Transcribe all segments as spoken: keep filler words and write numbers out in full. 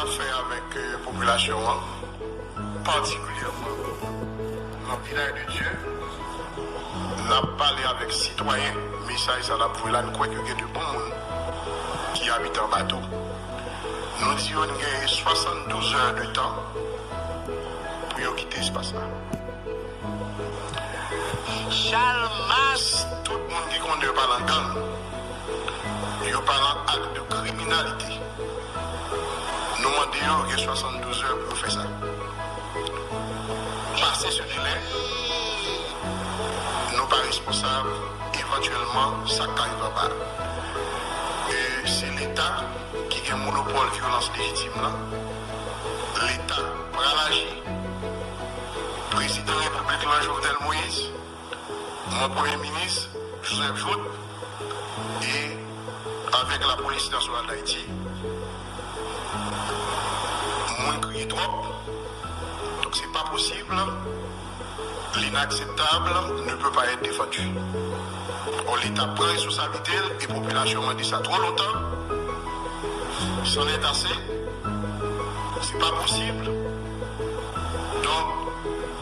N ap fè avèk, euh, popilasyon an, patikilyèman nan Vilaj de Dye, n ap pale avèk sitwayen. Mesaj sa n ap voye la, n kwè ke gen de bon moun ki abite anba tou. Nou di yo n genyen swasanndouz è de tan pou yo kite espas la. Chalmas, tout moun ki konnen yo pa nan gang, yo pa nan ak de kriminalite. Nou mande yo gen swasanndouz è pou yo fè sa. Pase se delè, nou pa responsab evantyèlman sa k ka rive anba. E se Leta ki gen monopòl vyolans lejitim lan. Leta pral aji. Prezidan Repiblik lan, Jovenel Moïse, mon premye minis, Joseph Jouthe, e avèk Lapolis Nasyonal Dayiti, moun kriye twòp. Donk, se pa posib, l'inakseptab ne peut pas être défendu. Or, Leta pran responsablite l e popilasyon an di sa twò lontan. C'en est assez. Se pa posib. Donk,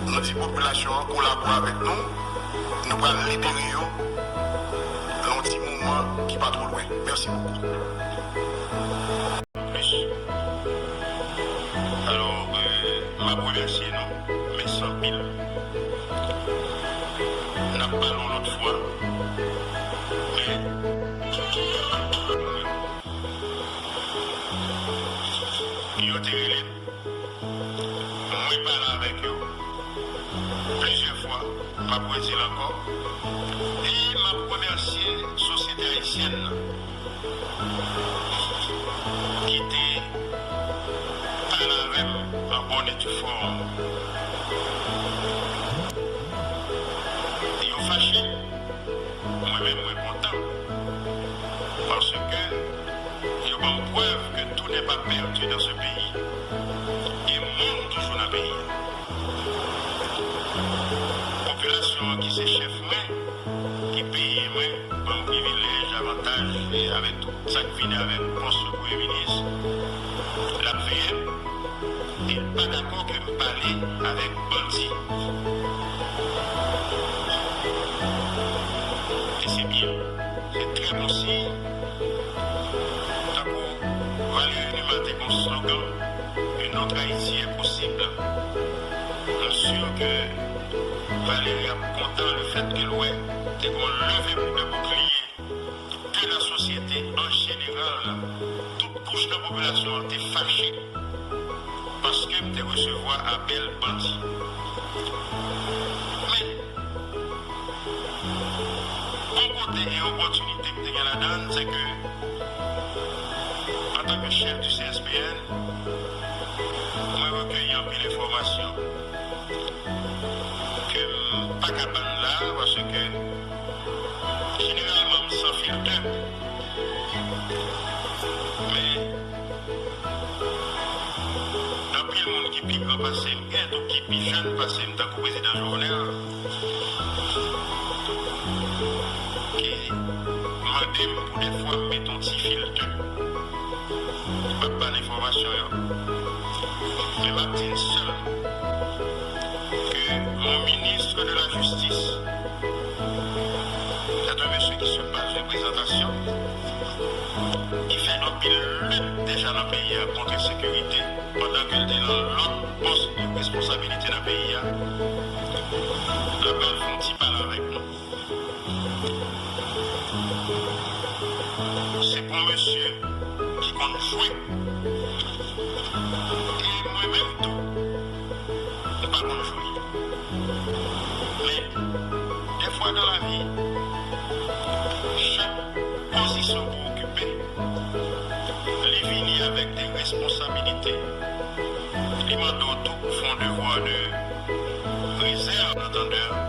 nou di popilasyon an kolabore avèk nou. Nou pral libere yo nan yon ti moman ki pa twò lwen. Mèsi bokou. Plis. Alò, euh, m ap remèsye nou. Mèsi anpil. N ap pale yon lòt fwa. Men, yo te rele m. Mwen pale avèk yo plizyè fwa, m ap redi l ankò. E m ap remèsye sosyete ayisyèn nan ki te pale avè m an bòn e di fòm. Yo fache, mwen menm mwen kontan. Paske yo ban m prèv ke tout n'est pas perdu dans ce pays. Gen moun toujou nan peyi a. Popilasyon an ki se chèf mwen, ki peye mwen, ban m privilèj, avantaj, e avèk tout sa k vini avèk pòs premye minis, l ap veye m. E l pa dakò ke m pale avèk bandi. E se byen. Se trè bon siy. Tankou Valéry Numa te gen yon slogan, Une autre Haïti est possible. M si ke Valéry ap kontan lefètke l wè te gen yon leve de boukliye de la sosyete an jeneral, tout kouch nan popilasyon an te fache paske m te resevwa apèl bandi. Men, bon kote e opòtinite m te gen ladan l, se ke, antanke chèf di C S P N, mwen rekeyi anpil enfòmasyon ke m pa ka ban la, paske jeneralman m san filtè. Men, anpil moun ki pi gran pase m, gen tou ki pi jèn pase m, tankou prezidan Jovenel, ki mande m pou defwa m mete yon ti filtè. M ap ba n enfòmasyon yo. Men m ap di n sèl ke mon ministre de la Justice, c'est un monsieur qui se bat de présentation, ki fè anpil lit deja nan peyi a kont ensekirite, pandan ke l te nan lòt pòs de responsabilite nan peyi a, l ap al fè yon ti pale avèk nou. Se bon mesye ki konn jwe. E mwen menm tou, m pa konn jwe. Men, defwa nan lavi, chak pozisyon pou okipe, li vini avèk de responsabilite. Li mande w tou pou fè yon devwa de rezèv, entendè.